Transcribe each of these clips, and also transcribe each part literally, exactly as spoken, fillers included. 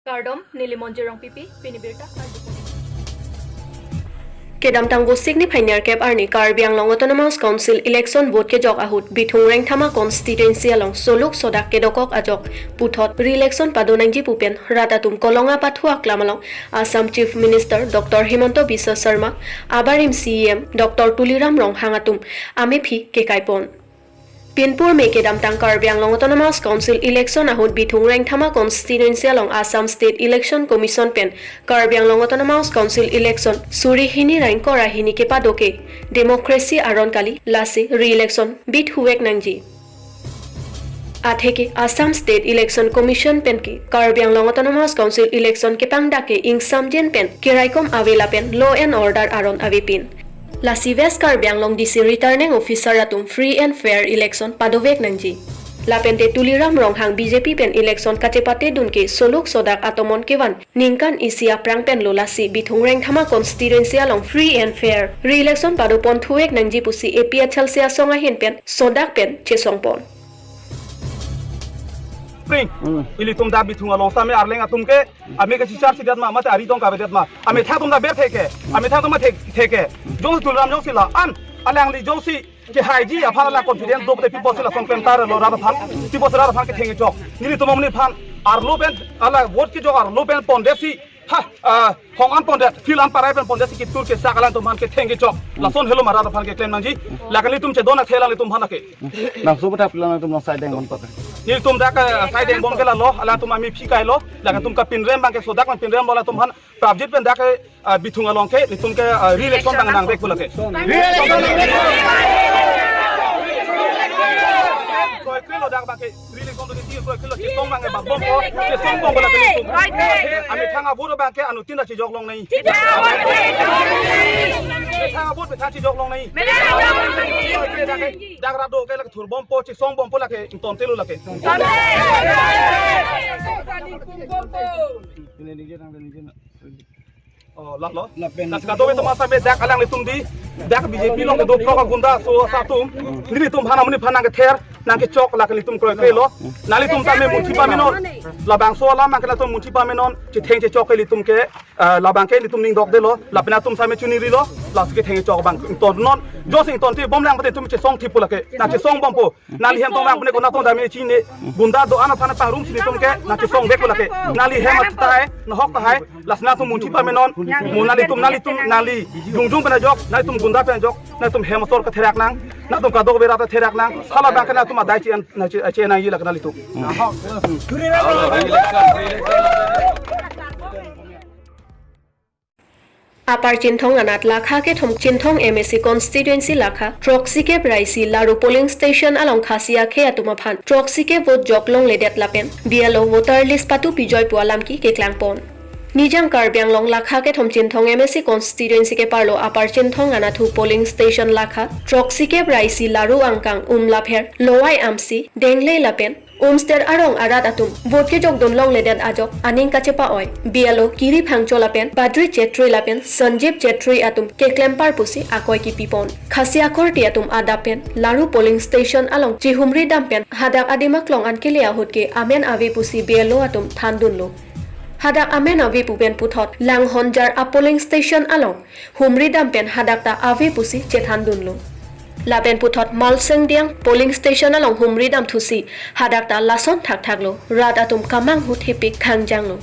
Kardom, neli Monjir Rongpipi, pini birta karjupon. Kedamtang Vosik niphai nerkep arni Karbi Anglong Autonomous Council election vote kejok ahut Bithung Rengthama constituency along soluk sodak kedokok ajok puthot re-election pado nangji pu pen rat atum kolonga pathu aklam along Assam Chief Minister Doctor Himanta Biswa Sarma, abarim C E M Doctor Tuliram Ronghang atum amephi kekaipon. Pinpur me kedamtang Karbi Anglong Autonomous Council election ahut Bithung Rengthama constituency along Assam State Election Commission pen Karbi Anglong Autonomous Council election suri hini ra ingkoi ra hini kepado ke democracy aron kali, lasi re-election bithuvek nangji. Atheke Assam State Election Commission pen ke Karbi Anglong Autonomous Council election kepangdak ke ingsamjin pen keraikom ave lapen law and order aron avepin. Lasi West Karbi Anglong D C returning officer atum free and fair election padovek nangji. Lapente Tuliram Ronghang B J P pen election kachepatedun ke soluk sodak atomon kevan ningkan isi aphrang penlo, lasi Bithung Rengthama constituency along free and fair re-election padoponthu-ek nangji pusi A P H L C asong ahin pen sodak pen chesongpon. Spring. Hmm. Ilitum dak Bithung along same arleng atum ke, ame ke chichar chidet ma, mate ari tong kavedet ma. Amethang atum dak ber theke, amethang atum ma thek-, theke. Jongsi Tuliram jongsi la-an, alangli jongsi kehaiji aphan la confidence do pute pi pusi lason pen tar lo rat aphan, pi pusi rat aphan ketheng kechok. Nelitum amonit aphan arlo pen, ala vote kejok arlo pen pondetsi, ha, ah, hong an pondet, field an parai pen pondetsi ketur kesak alangtum aphan ketheng kechok. Lason helo ma rat aphan keklem nangji. Lake nelitum chedon athe alanglitum aphan lake. Nangso pu thap alangtum nang sai dengbom tok. Nelitum dak, eh, sai dengbom ke lalo, alangtum amephi kailo, lake nelitum kapinrem abang ke sodak pen pinrem lo alangtum aphan. Prapjit pen dak ke, ah, Bithung along ke, nelitum ke, ah, re-election abang nangvek pu lake. Kroikrelo dak abang ke, re-election to niti kroikrelo, chesong abang ke bak bompo, chesong bompo lake nelitum. Amethang avote abang ke anuttin ta chejok longnei. Amethang avote methang chejok longnei. Dak ke, dak rat do ke lake thur bompo, chesong bompo lake, ingtontelo lake. Oh, lalo. Lapen. Nasi kadokave atum asame dak alanglitum di, dak B J P along kedo pro ka gunda aso asa atum. Nelitum aphan amonit aphan nangkether, nangkechok lake nelitum kroikrelo. Nanglitum tame munthi pamenon. Labangso alam abang ke latum munthi pamenon. Chetheng chechok ke nelitum ke, eh, labang ke nelitum ning dokdelo. Lapen atum same chuningrilo. Lasi ketheng chok abang ingtonnon. Jongsi ingtonte bomlang pute nelitum chesong thip pu lake. Nangchesong bompo. Nangli hem tong abang pune kona tong dam-e chine. Gunda do-an aphan pangrumsi nelitum ke nangchesongvek pu lake. Nangli hem atai, nahok tahai, lasi nangtum munthi pamenon. Mo nanglitum, nanglitum, nangli jongjung pen ajok, nangtum gunda pen ajok, nangtum hem asor ketherak nang, nangtum kadokave rat ketherak nang. Hala abang ke nangtum adai chi-en, nang chi-, chi-en nangji lake nanglitum. Upper Chinthong anat lakha kethom Chinthong M A C constituency lakha throksi kep ra isi Laru polling station along Khasi akhei atum aphan throksi kep vote jok longledet lapen B L O voter list patu pijoi pu alam ke keklangpon. Nijang Karbi Anglong lakha kethom Chinthong M A C constituency keparlo Upper Chinthong anatthu polling station lakha throksi kep ra isi Laru angkang Umlapher, Lowai Amsi, Denglei lapen Umster arong arat atum vote kejokdun longledet ajok aning kachepa-oi B L O Kiri Phangcho lapen Badri Chetri lapen Sanjeev Chetri atum keklempar pusi akoi kipipon. Khasi akorte atum adap pen Laru polling station along chihumri dam pen hadak adim aklong an kele ahut ke amen ave pusi B L O atum thandunlo. Hadak amen ave pu pen puthot Langhonjar a polling station along humri dam pen hadak ta ave pusi chethandunlo. Lapen puthot Malsengdiang polling station along humri dam thusi hadak ta lason thakthaklo, rat atum kamanghu thepik khangjanglo.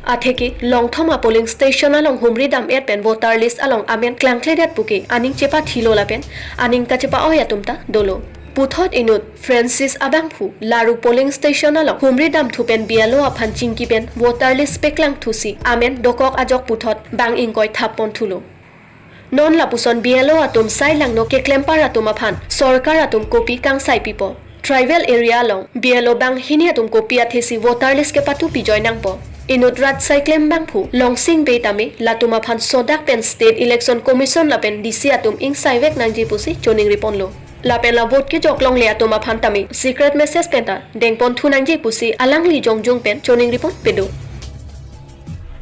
Atheke Longthom a polling station along humri dam-et pen voter list along amen klangkledet puke aning chepathilo lapen aning kachepa-oi atum ta dolo. Puthot inut Francis abangphu Laru polling station along humri damthu pen B L O aphan chingki pen voter list peklang thusi amen dokok ajok puthot bang ingkoi thappon thulo. Non lapuson B L O atum sai langno keklempar atum aphan sorkar atum kopi kangsai pipo. Tribal area along B L O banghini atum kopi athesi voter list kepatu pijoi nangpo. Inut rat sai klem abangphu Longsing Bey tame latum aphan sodak pen State Election Commission lapen D C atum ingsai vek nangji pusi choningri ponlo. Lapen la vote kejok longle atum aphan tame secret message pen ta dengpon thu nangji pusi alangli jongjung pen choningri pon pedo.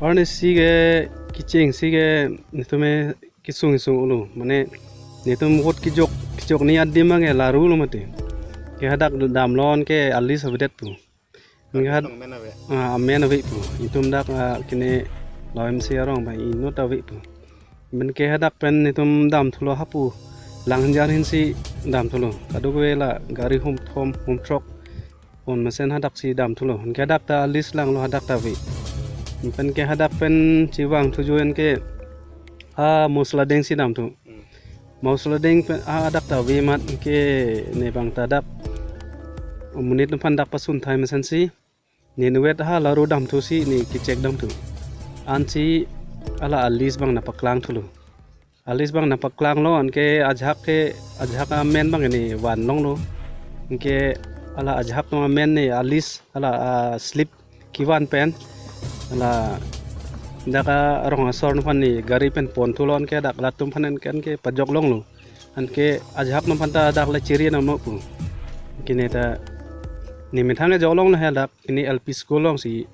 Arni si ke kiching si ke nitume kisung isung ulo, mane nitum vote kijok, kijok ni adim ange Laru lo mate. Ke hadak damlon ke alis avedet pu. Ninghat Tong men ave. Ah, amen ave pu. Itum dak, ah, kene law M C arong ba inut ave pu. Pen ke hadak pen itum damthulo hapu. Langjar ahin si damthulo. Kadokave la gari hum thom, hum throk. Pon mesen hadak si damthulo. Pen ke hadak ta list langlo hadak ta ave. Pen ke hadak pen chevang thuju pen ke, ah, Mosladeng si damthu. Hmm. Mosladeng pen, ah, hadak ta ave amat ke ne bang ta dak. Monit atum aphan dak pasun thai mesen si. Ne inutvet ha laro damthu si ne kechek damthu. Ansi hala a-list bang nangpaklang thulo. A-list bang nangpaklanglo anke ajahak ke ajahak amen bang ne vanlonglo. Anke hala ajahak atum amen ne a-list hala a-slip kevan pen hala dak arong asor atum aphan ne gari pen pon thulo anke dak latum aphan anke, anke pajok longlo. Anke ajahak atum aphan ta dak le chiri nangno pu. Kene ta ne methang ke jok longlo he dak. Kene L P school along si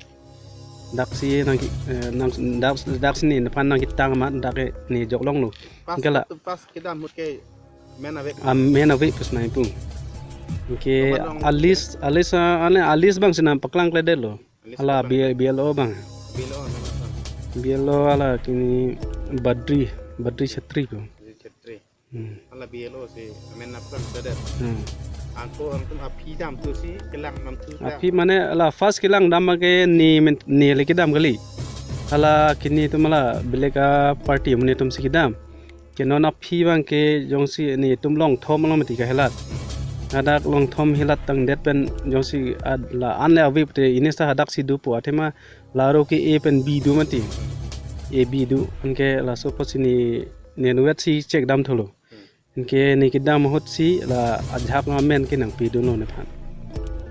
dak si nang ki-, eh, nang dak, dak si ne aphan nangketang amat dak ke ne jok longlo. Pas Anke la tu pas kedam ahut ke men ave. Amen ave pu si nangpu. Anke Coba dong. A-list, a-list, ah, ane a-list bang si nangpaklang kledetlo. A-list Hala apa? B-, B L O bang. Bilo men apa? B L O hala kene Badri, Badri Chetri pu. Badri Chetri. Hmm. Hala B L O si amen nangpaklang kledetlo. Hmm. Ako angtum aphi damthu si kelang damthu ta. Aphi mane hala first kelang dam ke ne men, ne le kedam kali. Hala kene atum hala belek a-party amonit atum si kedam. Ke non aphi bang ke jongsi netum longthom along mati kahelat. Hadak longthom helat tangdet pen jongsi ad-, la an le ave pute inista hadak si do pu athema laro ke A pen B do mati. A B do anke laso apotsi ne, ne inutvet si chek damthulo. Anke ne kedam ahut si la ajahak amen ke nangpidunlo nephan.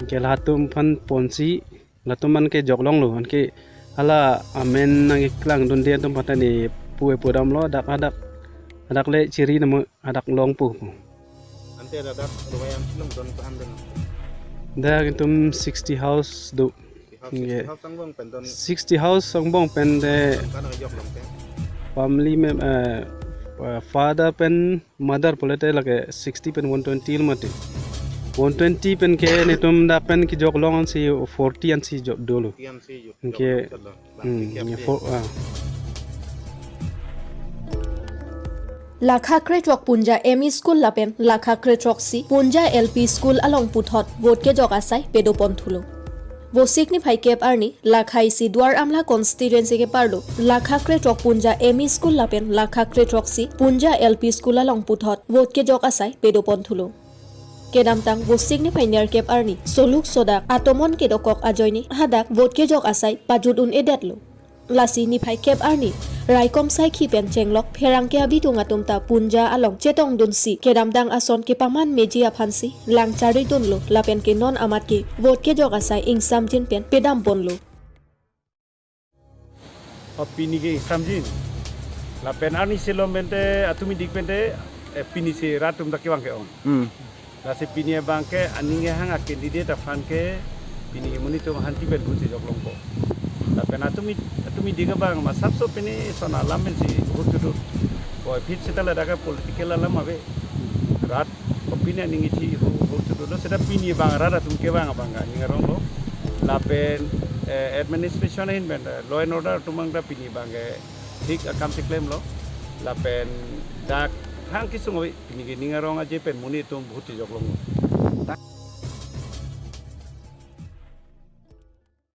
Anke latum aphan ponsi latum anke jok longlo, anke hala amen nangkeklangdunde atum aphan ta ne pu-e pu damlo, dak hadak, hadak le chiri nangmo hadak longpo pu. Ante dak ruai am silong don pa am don. Dak itum sixty house do. Sixty house, Ye. Sixty house angbong pen don. Sixty house angbong pen de Don kano jok long pen. Family mem-, eh, eh, father pen mother pulote lake sixty pen one twenty lo mati. One twenty pen ke netum dak pen kejok long ansi forty ansi jok dolo. Forty ansi jok, Anke, jok long. Hmm, Forty ye ansi. For, ah. Lakha krethrok Punja M E School lapen lakha krethrok isi Punja L P School along puthot vote kejok asai pedoponthulo. Vosik niphai kep arni lakha isi Duar Amla constituency keparlo lakha krethrok Punja M E School lapen lakha krethrok isi Punja L P School along puthot vote kejok asai pedoponthulo. Kedamtang Vosik niphai nerkep arni soluk sodak atomon kedokok ajoine hadak vote kejok asai pajut un-edetlo. Lasi niphai kep arni raikom saikhi pen chenglok pherangke abitung atum ta Punja along chetongdunsi kedamtang ason kepaman meji aphansi lang charlidunlo lapen ke non amat ke vote kejok asai ingsamjin pen pedamponlo. O pini ke ingsamjin. Lapen arni silom pente atumi dik pente, eh, pini si rat atum ta kevang ke-ong. Hmm. Lasi pini abang ke aning kehang a-candidate aphan ke pini ke monit atum aphan tipen vote si jok longpo. Lapen atumi, atumi dik abang masapso pini son alam pensi vote chudu. Ko phit seta ladak ke political alam ave. Rat opinion aning ithi vote, vote chudu lo seta pini abang rat atum kevang abang ke aning aronglo. Lapen, eh, administration ahin pen, eh, law and order atum abang ta pini abang ke thik akam si klemlo. Lapen dak hang kesung ave. Pini ke ning arong aje pen monit atum vote si jok longlo.